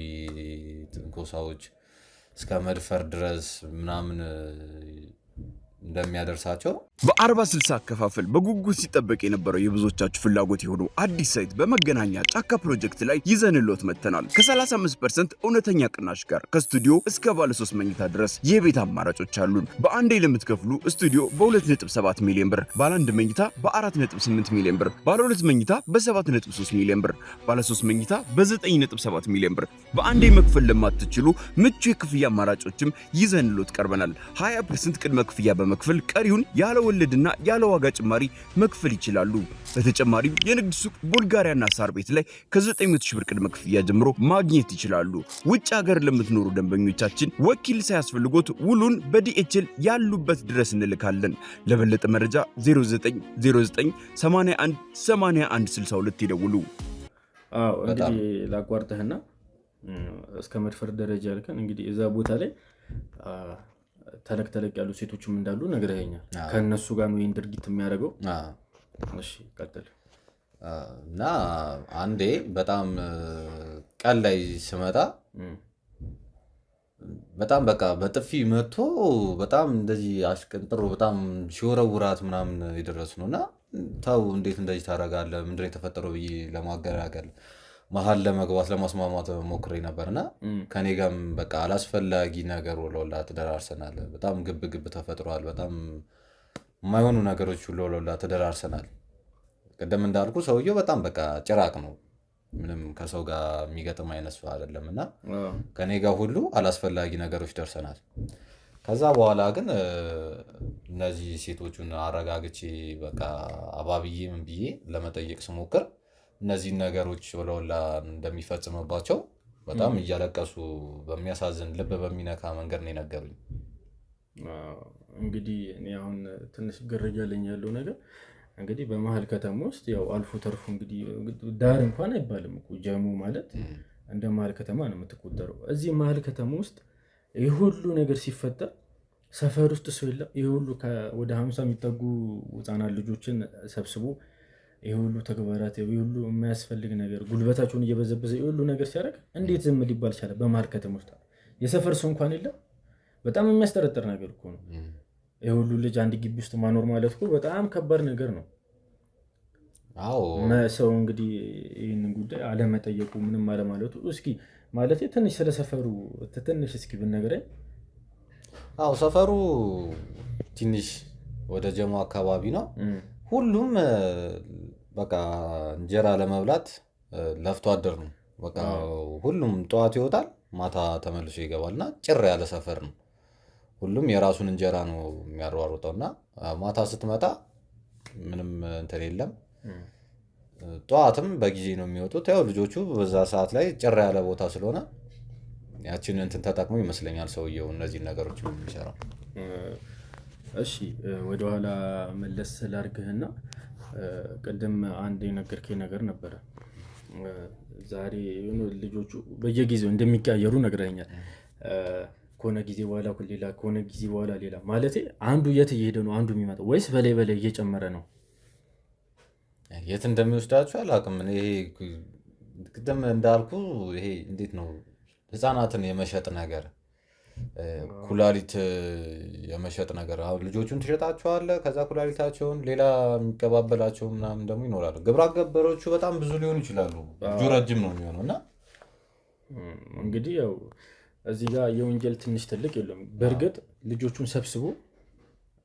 [SPEAKER 4] ትንኮሳዎች እስከ መድፈር ድረስ ምናምን እንደሚያደርሳቸው።
[SPEAKER 5] በ40/60 አከፋፈል በጉጉት ሲጠበቅ የነበረው የብዙዎቻችሁ ፍላጎት የሆነው አዲስ site በመገናኛ ጫካ ፕሮጀክት ላይ ይዘንሎት መጥተናል። ከ35% እውነተኛ ቅናሽ ጋር ከስቱዲዮ እስከ ባለ 3 መኝታ ድረስ የቤት አማራጮች አሉን። በአንዴ ለምትከፍሉ ስቱዲዮ በ2.7 ሚሊዮን ብር፣ ባለ 1 መኝታ በ4.8 ሚሊዮን ብር፣ ባለ 2 መኝታ በ7.3 ሚሊዮን ብር፣ ባለ 3 መኝታ በ9.7 ሚሊዮን ብር። በአንዴ መክፈል ለማትችሉ ምቹ የክፍያ አማራጮችም ይዘንሎት ቀርበናል። 20% ቅድመ ክፍያ በመክፈል ቀሪውን ያለ ወለድና ያለ ዋጋ ጭማሪ መክፈል ይችላሉ። በተጨማሪም የንግድ ሱቅ ቡልጋሪያና ሳር ቤት ላይ ከ900 ሺህ ብር ቅድመ ክፍያ ጀምሮ ማግኘት ይችላሉ። ውጭ ሀገር ለምትኖሩ ደንበኞቻችን ወኪል ሳያስፈልጎት ውሉን በ DHL ያሉበት ድረስ እንልካለን። ለበለጠ መረጃ 0909 81 81 62 ይደውሉ።
[SPEAKER 2] አዎ፣ እንግዲህ ላቋርጥህና እስከ መድፈር ደረጃ ያልከን እንግዲህ እዛ ቦታ ላይ ተለቅ ተለቅ ያሉ ሴቶችም እንዳሉ ነግረኸኛል። ከእነሱ ጋር ነው ይህን ድርጊት የሚያደርገው። እሺ ቀጥል።
[SPEAKER 4] እና አንዴ በጣም ቀን ላይ ስመጣ በጣም በቃ በጥፊ መጥቶ በጣም እንደዚህ አሽቀንጥሮ በጣም ሲወረውራት ምናምን የደረስ ነው። እና ተው እንዴት እንደዚህ ታደርጋለህ? ምንድን ነው የተፈጠረው ብዬ ለማገላገል መሀል ለመግባት ለማስማማት ሞክሬ ነበር። እና ከኔ ጋርም በቃ አላስፈላጊ ነገር ወለላ ተደራርሰናል። በጣም ግብ ግብ ተፈጥሯል። በጣም የማይሆኑ ነገሮች ሁሉ ወለላ ተደራርሰናል። ቅድም እንዳልኩ ሰውየው በጣም በቃ ጭራቅ ነው። ምንም ከሰው ጋር የሚገጥም አይነት ሰው አይደለም እና ከኔ ጋር ሁሉ አላስፈላጊ ነገሮች ደርሰናል። ከዛ በኋላ ግን እነዚህ ሴቶቹን አረጋግቼ በቃ አባብዬ ምን ብዬ ለመጠየቅ ስሞክር እነዚህን ነገሮች ወለወላ እንደሚፈጽምባቸው በጣም እያለቀሱ በሚያሳዝን ልብ በሚነካ መንገድ ነው የነገሩኝ።
[SPEAKER 2] እንግዲህ እኔ አሁን ትንሽ ግር እያለኝ ያለው ነገር እንግዲህ በመሀል ከተማ ውስጥ ያው አልፎ ተርፎ እንግዲህ ዳር እንኳን አይባልም እኮ ጀሞ ማለት እንደ መሀል ከተማ ነው የምትቆጠረው። እዚህ መሀል ከተማ ውስጥ ይህ ሁሉ ነገር ሲፈጠር ሰፈር ውስጥ ሰው የለም። ይህ ሁሉ ወደ 50 የሚጠጉ ህፃናት ልጆችን ሰብስቦ ይህ ሁሉ ተግባራት ይህ ሁሉ የማያስፈልግ ነገር ጉልበታቸውን እየበዘበዘ ይህ ሁሉ ነገር ሲያደርግ እንዴት ዝም ሊባል ቻለ? በመሀል ከተማ ውስጥ የሰፈር ሰው እንኳን የለም። በጣም የሚያስጠረጥር ነገር እኮ ነው። ይህ ሁሉ ልጅ አንድ ግቢ ውስጥ ማኖር ማለት እኮ በጣም ከባድ ነገር ነው።
[SPEAKER 4] አዎ
[SPEAKER 2] ሰው እንግዲህ ይህንን ጉዳይ አለመጠየቁ ምንም አለማለቱ እስኪ ማለት ትንሽ ስለሰፈሩ ትንሽ እስኪ ብትነግረኝ።
[SPEAKER 4] አዎ ሰፈሩ ትንሽ ወደ ጀሞ አካባቢ ነው። ሁሉም በቃ እንጀራ ለመብላት ለፍቶ አደር ነው። በቃ ሁሉም ጠዋት ይወጣል፣ ማታ ተመልሶ ይገባል እና ጭር ያለ ሰፈር ነው። ሁሉም የራሱን እንጀራ ነው የሚያሯሩጠው እና ማታ ስትመጣ ምንም እንትን የለም። ጠዋትም በጊዜ ነው የሚወጡት። ያው ልጆቹ በዛ ሰዓት ላይ ጭር ያለ ቦታ ስለሆነ ያችን እንትን ተጠቅሞ ይመስለኛል ሰውየው እነዚህን ነገሮች የሚሰራው።
[SPEAKER 2] እሺ ወደኋላ መለስ ላድርግህና ቅድም አንድ የነገርከኝ ነገር ነበረ። ዛሬ ልጆቹ በየጊዜው እንደሚቀያየሩ ነግረኸኛል። ከሆነ ጊዜ በኋላ ሌላ፣ ከሆነ ጊዜ በኋላ ሌላ። ማለቴ አንዱ የት እየሄደ ነው አንዱ የሚመጣው ወይስ በላይ በላይ እየጨመረ ነው?
[SPEAKER 4] የት እንደሚወስዳቸው አላውቅም። ይሄ ቅድም እንዳልኩ ይሄ እንዴት ነው ህፃናትን የመሸጥ ነገር፣ ኩላሊት የመሸጥ ነገር። አሁን ልጆቹን ትሸጣቸዋለህ፣ ከዛ ኩላሊታቸውን ሌላ የሚቀባበላቸው ምናምን ደግሞ ይኖራሉ። ግብረ አበሮቹ በጣም ብዙ ሊሆኑ ይችላሉ። እጁ ረጅም ነው የሚሆነው እና
[SPEAKER 2] እንግዲህ ያው እዚህ ጋር የወንጀል ትንሽ ትልቅ የለውም። በእርግጥ ልጆቹን ሰብስቦ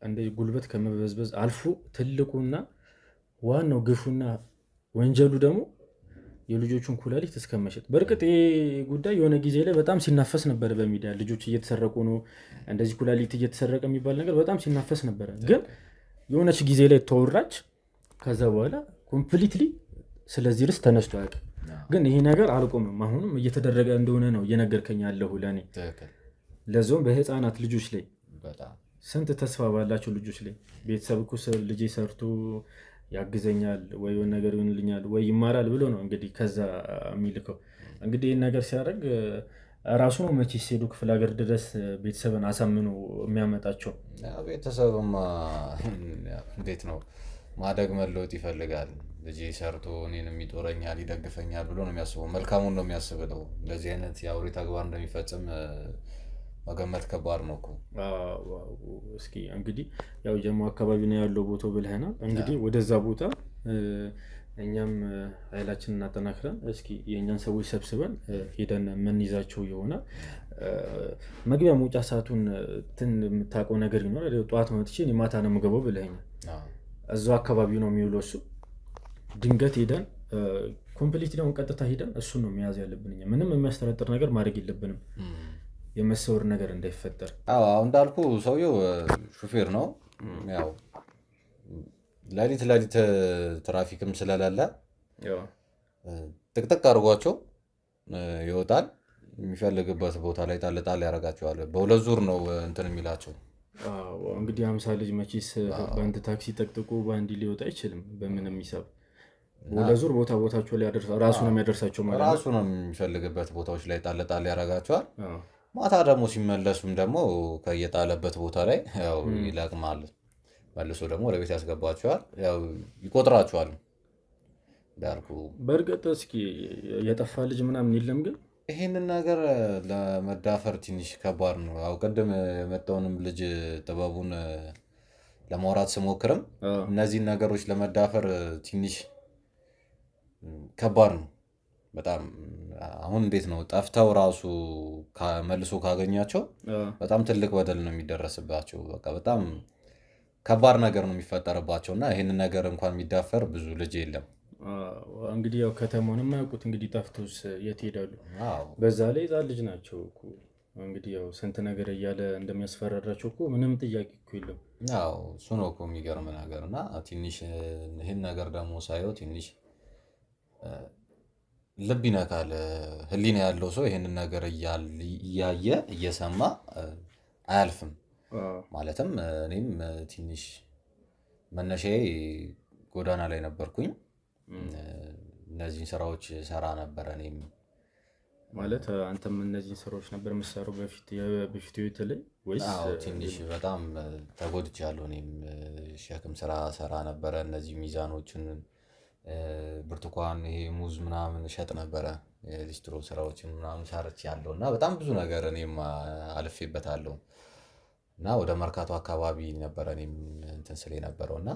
[SPEAKER 2] እንደ ጉልበት ከመበዝበዝ አልፎ ትልቁና ዋናው ግፉና ወንጀሉ ደግሞ የልጆቹን ኩላሊት እስከመሸጥ። በእርግጥ ይህ ጉዳይ የሆነ ጊዜ ላይ በጣም ሲናፈስ ነበረ በሚዲያ ልጆች እየተሰረቁ ነው፣ እንደዚህ ኩላሊት እየተሰረቀ የሚባል ነገር በጣም ሲናፈስ ነበረ። ግን የሆነች ጊዜ ላይ ተወራች። ከዛ በኋላ completely ስለዚህ ርዕስ ተነስቶ አያውቅም። ግን ይሄ ነገር አልቆምም፣ አሁንም እየተደረገ እንደሆነ ነው እየነገርከኝ ያለሁ ለእኔ። ለዚውም በህፃናት ልጆች ላይ ስንት ተስፋ ባላቸው ልጆች ላይ ቤተሰብ እኮ ልጄ ሰርቶ ያግዘኛል ወይ የሆነ ነገር ይሆንልኛል ወይ ይማራል ብሎ ነው እንግዲህ ከዛ የሚልከው። እንግዲህ ይህን ነገር ሲያደርግ ራሱ ነው መቼስ ሄዶ ክፍለ ሀገር ድረስ ቤተሰብን አሳምኖ የሚያመጣቸው።
[SPEAKER 4] ቤተሰብማ እንዴት ነው ማደግ መለወጥ ይፈልጋል። ልጄ ሰርቶ እኔንም ይጦረኛል ይደግፈኛል ብሎ ነው የሚያስበው። መልካሙን ነው የሚያስብለው። እንደዚህ አይነት የአውሬ ተግባር እንደሚፈጽም መገመት ከባድ ነው እኮ።
[SPEAKER 2] እስኪ እንግዲህ ያው ጀሞ አካባቢ ነው ያለው ቦታው ብለህናል። እንግዲህ ወደዛ ቦታ እኛም ኃይላችንን እናጠናክረን እስኪ የእኛን ሰዎች ሰብስበን ሄደን የምንይዛቸው ይሆናል። መግቢያ መውጫ ሰዓቱን የምታውቀው ነገር ይኖራል። ጠዋት መጥቼ እኔ ማታ ነው የምገባው ብለኸኛል። እዛው አካባቢ ነው የሚውለው እሱ። ድንገት ሄደን complete ደግሞ ቀጥታ ሄደን እሱን ነው መያዝ ያለብን። እኛ ምንም የሚያስጠረጥር ነገር ማድረግ የለብንም፣ የመሰወር ነገር እንዳይፈጠር።
[SPEAKER 4] አዎ እንዳልኩ ሰውየው ሹፌር ነው። ያው ሌሊት ሌሊት ትራፊክም ስለሌለ ጥቅጥቅ አድርጓቸው ይወጣል። የሚፈልግበት ቦታ ላይ ጣል ጣል ያደርጋቸዋል። በሁለት ዙር ነው እንትን የሚላቸው።
[SPEAKER 2] እንግዲህ 50 ልጅ መቼስ በአንድ ታክሲ ጠቅጥቆ በአንድ ሊወጣ አይችልም። በምንም ሂሳብ በሁለት ዙር ቦታ ቦታቸው ላይ ራሱ ነው የሚያደርሳቸው ማለት ነው።
[SPEAKER 4] ራሱ ነው የሚፈልግበት ቦታዎች ላይ ጣል ጣል ያደርጋቸዋል። ማታ ደግሞ ሲመለሱም ደግሞ ከየጣለበት ቦታ ላይ ያው ይለቅማል። መልሶ ደግሞ ወደ ቤት ያስገባቸዋል። ያው ይቆጥራቸዋል እንዳልኩ።
[SPEAKER 2] በእርግጥ እስኪ የጠፋ ልጅ ምናምን የለም፣ ግን
[SPEAKER 4] ይሄንን ነገር ለመዳፈር ትንሽ ከባድ ነው። ያው ቅድም የመጣውንም ልጅ ጥበቡን ለማውራት ስሞክርም እነዚህን ነገሮች ለመዳፈር ትንሽ ከባድ ነው በጣም። አሁን እንዴት ነው ጠፍተው ራሱ መልሶ ካገኛቸው በጣም ትልቅ በደል ነው የሚደረስባቸው። በቃ በጣም ከባድ ነገር ነው የሚፈጠርባቸው እና ይህንን ነገር እንኳን የሚዳፈር ብዙ ልጅ የለም።
[SPEAKER 2] እንግዲህ ያው ከተማውን የማያውቁት እንግዲህ ጠፍቶስ የት ሄዳሉ? በዛ ላይ ህፃን ልጅ ናቸው እኮ እንግዲህ ያው ስንት ነገር እያለ እንደሚያስፈራራቸው እኮ ምንም ጥያቄ እኮ የለም።
[SPEAKER 4] ያው እሱ ነው እኮ የሚገርም ነገር እና ትንሽ ይህን ነገር ደግሞ ሳየው ትንሽ ልብ ይነካል። ህሊና ያለው ሰው ይህንን ነገር እያየ እየሰማ አያልፍም። ማለትም እኔም ትንሽ መነሻዬ ጎዳና ላይ ነበርኩኝ። እነዚህን ስራዎች ሰራ ነበረ። እኔም
[SPEAKER 2] ማለት አንተም እነዚህን ስራዎች ነበር የምትሰራው በፊት ህይወት ላይ ወይስ?
[SPEAKER 4] ትንሽ በጣም ተጎድቻለሁ። እኔም ሸክም ስራ ሰራ ነበረ። እነዚህ ሚዛኖችን፣ ብርቱካን፣ ይሄ ሙዝ ምናምን እሸጥ ነበረ። የሊስትሮ ስራዎችን ምናምን ሰርቻለሁ እና በጣም ብዙ ነገር እኔም አልፌበታለሁ። እና ወደ መርካቶ አካባቢ ነበረ እኔም እንትን ስል የነበረው እና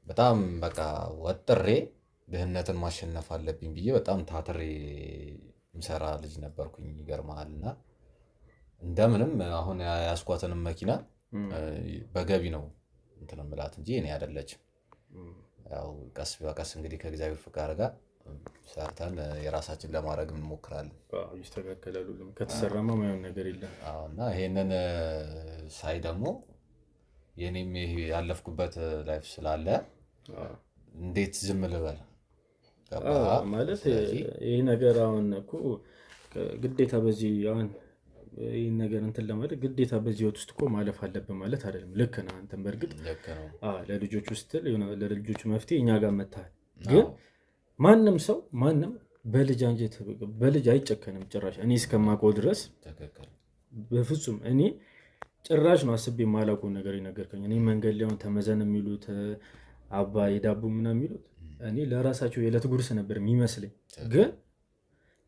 [SPEAKER 4] በጣም በቃ ወጥሬ ድህነትን ማሸነፍ አለብኝ ብዬ በጣም ታትሬ የምሰራ ልጅ ነበርኩኝ። ይገርምሃል። እና እንደምንም አሁን ያስኳትንም መኪና በገቢ ነው እንትን የምላት እንጂ እኔ አይደለችም። ያው ቀስ በቀስ እንግዲህ ከእግዚአብሔር ፍቃድ ጋር ሰርተን የራሳችን ለማድረግ እንሞክራለን።
[SPEAKER 2] ይስተካከላል ሁሉም። ከተሰራማ ማይሆን ነገር የለም።
[SPEAKER 4] እና ይሄንን ሳይ ደግሞ የኔም ይሄ ያለፍኩበት life ስላለ እንዴት ዝም ልበል?
[SPEAKER 2] ማለት ይሄ ነገር አሁን እኮ ግዴታ በዚህ አሁን ይህን ነገር እንትን ለማለት ግዴታ በዚህ ህይወት ውስጥ እኮ ማለፍ አለብን ማለት አይደለም። ልክ ነህ አንተም በእርግጥ ለልጆቹ ስትል ለልጆቹ መፍትሄ እኛ ጋር መጥተሃል። ግን ማንም ሰው ማንም በልጅ አንጀት በልጅ አይጨከንም ጭራሽ። እኔ እስከማውቀው ድረስ በፍጹም እኔ ጭራሽ ነው አስቤ የማላውቀውን ነገር የነገርከኝ። እኔ መንገድ ላይ አሁን ተመዘን የሚሉት አባ የዳቦ ምናምን የሚሉት እኔ ለራሳቸው የዕለት ጉርስ ነበር የሚመስለኝ። ግን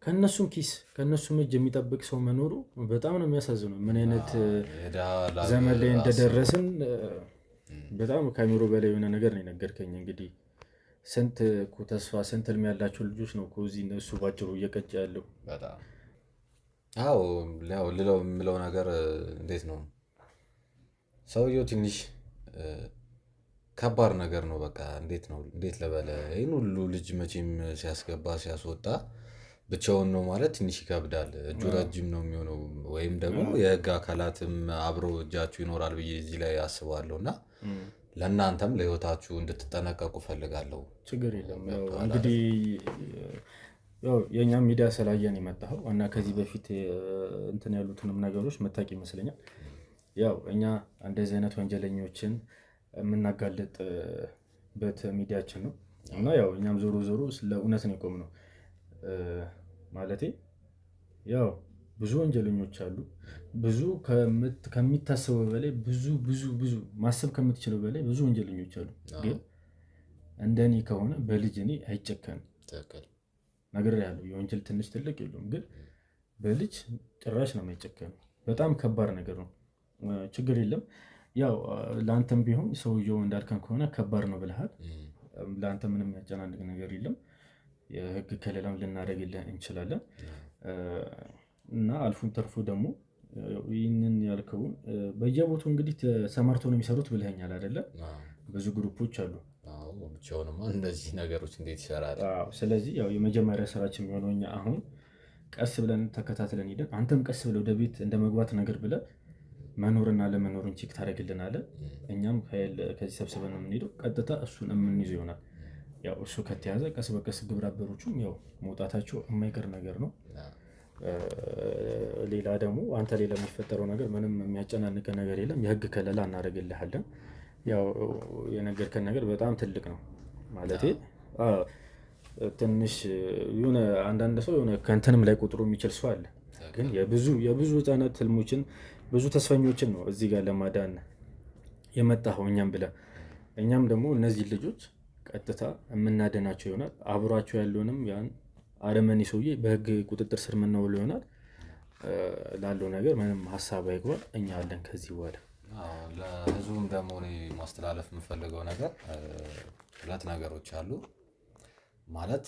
[SPEAKER 2] ከነሱም ኪስ ከነሱም እጅ የሚጠብቅ ሰው መኖሩ በጣም ነው የሚያሳዝነው። ምን አይነት ዘመን ላይ እንደደረስን በጣም ከአእምሮ በላይ የሆነ ነገር ነው የነገርከኝ። እንግዲህ ስንት እኮ ተስፋ ስንት ህልም ያላቸው ልጆች ነው እኮ እዚህ እነሱ ባጭሩ እየቀጨ ያለው።
[SPEAKER 4] በጣም አዎ፣ ልለው የምለው ነገር እንዴት ነው ሰውየው ትንሽ ከባድ ነገር ነው። በቃ እንዴት ነው እንዴት ልበል፣ ይህን ሁሉ ልጅ መቼም ሲያስገባ ሲያስወጣ ብቻውን ነው ማለት ትንሽ ይከብዳል። እጁ ረጅም ነው የሚሆነው፣ ወይም ደግሞ የህግ አካላትም አብሮ እጃችሁ ይኖራል ብዬ እዚህ ላይ አስባለሁ። እና ለእናንተም ለህይወታችሁ እንድትጠነቀቁ ፈልጋለሁ።
[SPEAKER 2] ችግር የለም እንግዲህ ያው የእኛም ሚዲያ ስላየን የመጣኸው እና ከዚህ በፊት እንትን ያሉትንም ነገሮች መታወቅ ይመስለኛል። ያው እኛ እንደዚህ አይነት ወንጀለኞችን የምናጋልጥበት ሚዲያችን ነው እና ያው እኛም ዞሮ ዞሮ ስለ እውነት ነው የቆምነው። ማለቴ ያው ብዙ ወንጀለኞች አሉ። ብዙ ከሚታሰበው በላይ ብዙ ብዙ ብዙ ማሰብ ከምትችለው በላይ ብዙ ወንጀለኞች አሉ። ግን እንደኔ ከሆነ በልጅ እኔ አይጨከንም። ነግሬሃለሁ፣ የወንጀል ትንሽ ትልቅ የለውም። ግን በልጅ ጭራሽ ነው የማይጨከነው። በጣም ከባድ ነገር ነው። ችግር የለም። ያው ለአንተም ቢሆን ሰውየው እንዳልከን ከሆነ ከባድ ነው ብለሃል። ለአንተ ምንም የሚያጨናንቅ ነገር የለም። የህግ ከለላም ልናደርግልህ እንችላለን። እና አልፎም ተርፎ ደግሞ ይህንን ያልከውን በየቦታው እንግዲህ ተሰማርተው ነው የሚሰሩት ብለኸኛል አይደለ? ብዙ ግሩፖች አሉ።
[SPEAKER 4] ብቻውንማ እነዚህ ነገሮች እንዴት ይሰራል?
[SPEAKER 2] ስለዚህ ያው የመጀመሪያ ስራችን የሚሆነው እኛ አሁን ቀስ ብለን ተከታትለን ሄደን አንተም ቀስ ብለህ ወደ ቤት እንደ መግባት ነገር ብለህ መኖርና ለመኖርን check ታደርግልናለህ። እኛም ከዚህ ሰብስበን ነው የምንሄደው። ቀጥታ እሱን የምንይዘው ይሆናል። ያው እሱ ከተያዘ ቀስ በቀስ ግብረ አበሮቹም ያው መውጣታቸው የማይቀር ነገር ነው። ሌላ ደግሞ አንተ ሌላ የሚፈጠረው ነገር ምንም የሚያጨናንቀ ነገር የለም። የህግ ከለላ እናደርግልሃለን። ያው የነገርከን ነገር በጣም ትልቅ ነው። ማለቴ ትንሽ የሆነ አንዳንድ ሰው የሆነ ከእንትንም ላይ ቁጥሩ የሚችል ሰው አለ። ግን የብዙ የብዙ ህፃናት ህልሞችን ብዙ ተስፈኞችን ነው እዚህ ጋር ለማዳን የመጣኸው እኛም ብለህ እኛም ደግሞ እነዚህ ልጆች ቀጥታ የምናደናቸው ይሆናል። አብሯቸው ያለውንም ያን አረመኔ ሰውዬ በህግ ቁጥጥር ስር የምናውለው ይሆናል። ላለው ነገር ምንም ሀሳብ አይግባ፣ እኛ አለን ከዚህ በኋላ።
[SPEAKER 4] ለህዝቡም ደግሞ እኔ ማስተላለፍ የምፈልገው ነገር ሁለት ነገሮች አሉ። ማለት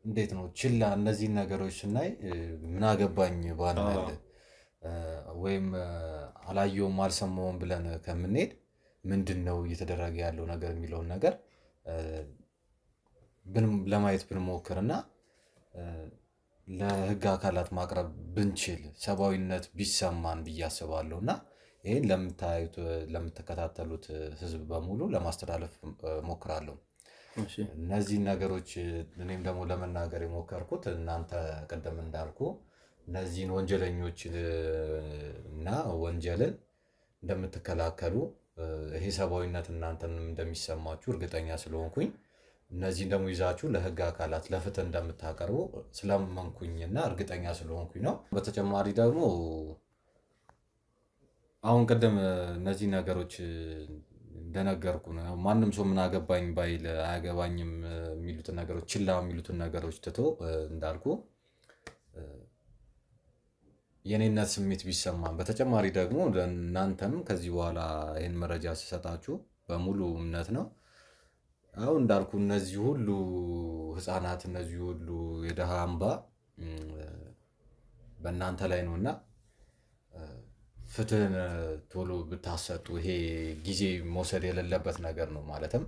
[SPEAKER 4] እንዴት ነው ችላ እነዚህን ነገሮች ስናይ ምን አገባኝ ባንል፣ ወይም አላየውም አልሰማውም ብለን ከምንሄድ ምንድን ነው እየተደረገ ያለው ነገር የሚለውን ነገር ለማየት ብንሞክር እና ለሕግ አካላት ማቅረብ ብንችል ሰብአዊነት ቢሰማን ብዬ አስባለሁ። እና ይህን ለምታዩት ለምትከታተሉት ሕዝብ በሙሉ ለማስተላለፍ እሞክራለሁ። እነዚህን ነገሮች እኔም ደግሞ ለመናገር የሞከርኩት እናንተ ቅድም እንዳልኩ እነዚህን ወንጀለኞች እና ወንጀልን እንደምትከላከሉ፣ ይሄ ሰብአዊነት እናንተንም እንደሚሰማችሁ እርግጠኛ ስለሆንኩኝ፣ እነዚህን ደግሞ ይዛችሁ ለህግ አካላት ለፍትህ እንደምታቀርቡ ስላመንኩኝና እርግጠኛ ስለሆንኩኝ ነው። በተጨማሪ ደግሞ አሁን ቅድም እነዚህ ነገሮች እንደነገርኩ ነው። ማንም ሰው ምን አገባኝ ባይል፣ አያገባኝም የሚሉትን ነገሮች፣ ችላ የሚሉትን ነገሮች ትቶ፣ እንዳልኩ የኔነት ስሜት ቢሰማን፣ በተጨማሪ ደግሞ እናንተም ከዚህ በኋላ ይህን መረጃ ስሰጣችሁ በሙሉ እምነት ነው። አሁን እንዳልኩ እነዚህ ሁሉ ህፃናት፣ እነዚህ ሁሉ የድሃ አምባ በእናንተ ላይ ነው እና ፍትህን ቶሎ ብታሰጡ፣ ይሄ ጊዜ መውሰድ የሌለበት ነገር ነው። ማለትም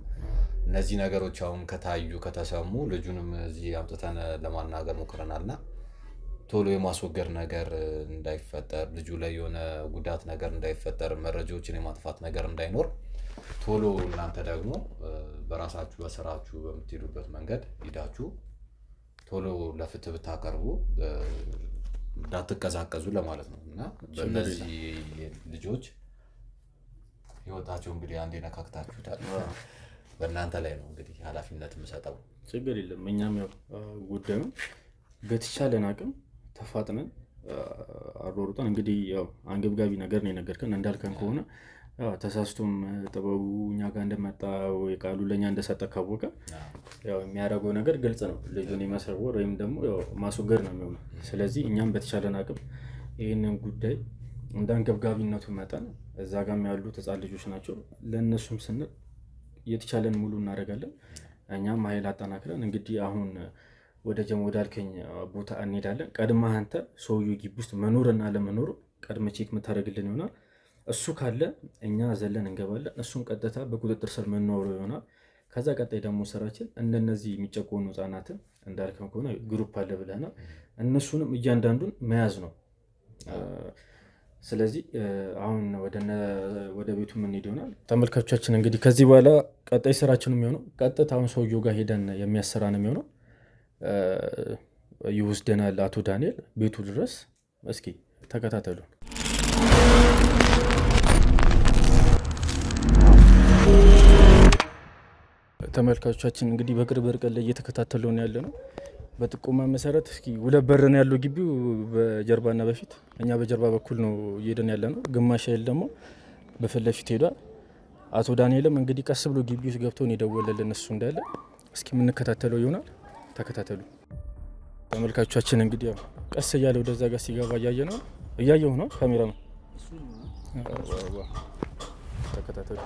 [SPEAKER 4] እነዚህ ነገሮች አሁን ከታዩ ከተሰሙ፣ ልጁንም እዚህ አምጥተን ለማናገር ሞክረናል እና ቶሎ የማስወገድ ነገር እንዳይፈጠር፣ ልጁ ላይ የሆነ ጉዳት ነገር እንዳይፈጠር፣ መረጃዎችን የማጥፋት ነገር እንዳይኖር፣ ቶሎ እናንተ ደግሞ በራሳችሁ በስራችሁ በምትሄዱበት መንገድ ሂዳችሁ ቶሎ ለፍትህ ብታቀርቡ፣ እንዳትቀዛቀዙ ለማለት ነው። እና በእነዚህ ልጆች ህይወታቸው እንግዲህ አንዴ ነካክታችሁታል። በእናንተ ላይ ነው እንግዲህ ኃላፊነት የምሰጠው።
[SPEAKER 2] ችግር የለም። እኛም ያው ጉዳዩን በተቻለን አቅም ተፋጥነን አሯሩጠን፣ እንግዲህ ያው አንገብጋቢ ነገር ነው የነገርከን። እንዳልከን ከሆነ ያው ተሳስቶም ጥበቡ እኛ ጋር እንደመጣ ወይ ቃሉ ለእኛ እንደሰጠ ካወቀ ያው የሚያደርገው ነገር ግልጽ ነው። ልጁን የመሰወር ወይም ደግሞ ያው ማስወገድ ነው የሚሆነው። ስለዚህ እኛም በተቻለን አቅም ይህንን ጉዳይ እንደ አንገብጋቢነቱ መጠን፣ እዛ ጋም ያሉት ህፃን ልጆች ናቸው። ለእነሱም ስንል የተቻለን ሙሉ እናደርጋለን። እኛም ኃይል አጠናክረን እንግዲህ አሁን ወደ ጀሞ ወዳልከኝ ቦታ እንሄዳለን። ቀድመህ አንተ ሰውዬው ግቢ ውስጥ መኖርና አለመኖሩ ቀድመህ check የምታደርግልን ይሆናል። እሱ ካለ እኛ ዘለን እንገባለን። እሱን ቀጥታ በቁጥጥር ስር መኖሩ ይሆናል። ከዛ ቀጣይ ደግሞ ስራችን እንደነዚህ የሚጨቆኑ ህጻናትን፣ እንዳልከን ከሆነ group አለ ብለናል። እነሱንም እያንዳንዱን መያዝ ነው። ስለዚህ አሁን ወደ ቤቱ የምንሄድ ይሆናል። ተመልካቾቻችን፣ እንግዲህ ከዚህ በኋላ ቀጣይ ስራችን የሚሆነው ቀጥታ አሁን ሰውየው ጋር ሄደን የሚያሰራ ነው የሚሆነው። ይወስደናል አቶ ዳንኤል ቤቱ ድረስ። እስኪ ተከታተሉ። ተመልካቾቻችን፣ እንግዲህ በቅርብ ርቀት ላይ እየተከታተሉ ያለ ነው። በጥቆማ መሰረት እስኪ ሁለት በር ነው ያለው ግቢው በጀርባና በፊት። እኛ በጀርባ በኩል ነው እየሄድን ያለ ነው። ግማሽ ያህል ደግሞ በፊት ለፊት ሄዷል። አቶ ዳንኤልም እንግዲህ ቀስ ብሎ ግቢ ውስጥ ገብቶ ነው የደወለልን እሱ እንዳለ። እስኪ የምንከታተለው ይሆናል። ተከታተሉ ተመልካቾቻችን። እንግዲህ ያው ቀስ እያለ ወደዛ ጋር ሲገባ እያየ ነው፣ እያየሁ ነው። ካሜራ ነው፣ ተከታተሉ።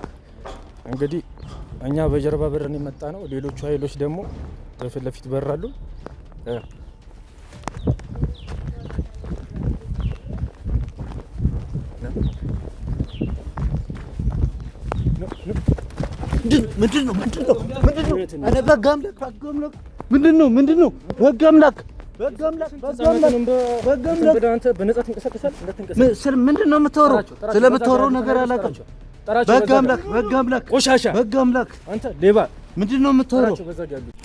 [SPEAKER 2] እንግዲህ እኛ በጀርባ በር ነው የመጣ ነው። ሌሎቹ ኃይሎች ደግሞ በፊት ለፊት በር አሉ።
[SPEAKER 1] ምንድን ነው? ምንድን ነው? ምንድን ነው? ኧረ በሕግ አምላክ፣ በሕግ አምላክ! ምንድን ነው? ምንድን ነው? በሕግ አምላክ፣ በሕግ አምላክ፣ በሕግ አምላክ፣ በሕግ አምላክ!
[SPEAKER 2] አንተ በነጻ ትንቀሳቀሳለህ? እንዳትንቀሳቀስ።
[SPEAKER 1] ምንድን ነው የምታወራው? ስለምታወራው ነገር አላውቅም። በሕግ አምላክ፣ በሕግ አምላክ፣
[SPEAKER 2] ቆሻሻ
[SPEAKER 1] በሕግ አምላክ!
[SPEAKER 2] አንተ ሌባ
[SPEAKER 1] ምንድን ነው የምታወራው?
[SPEAKER 2] ጠራቸው በዛ ጋር ያሉት።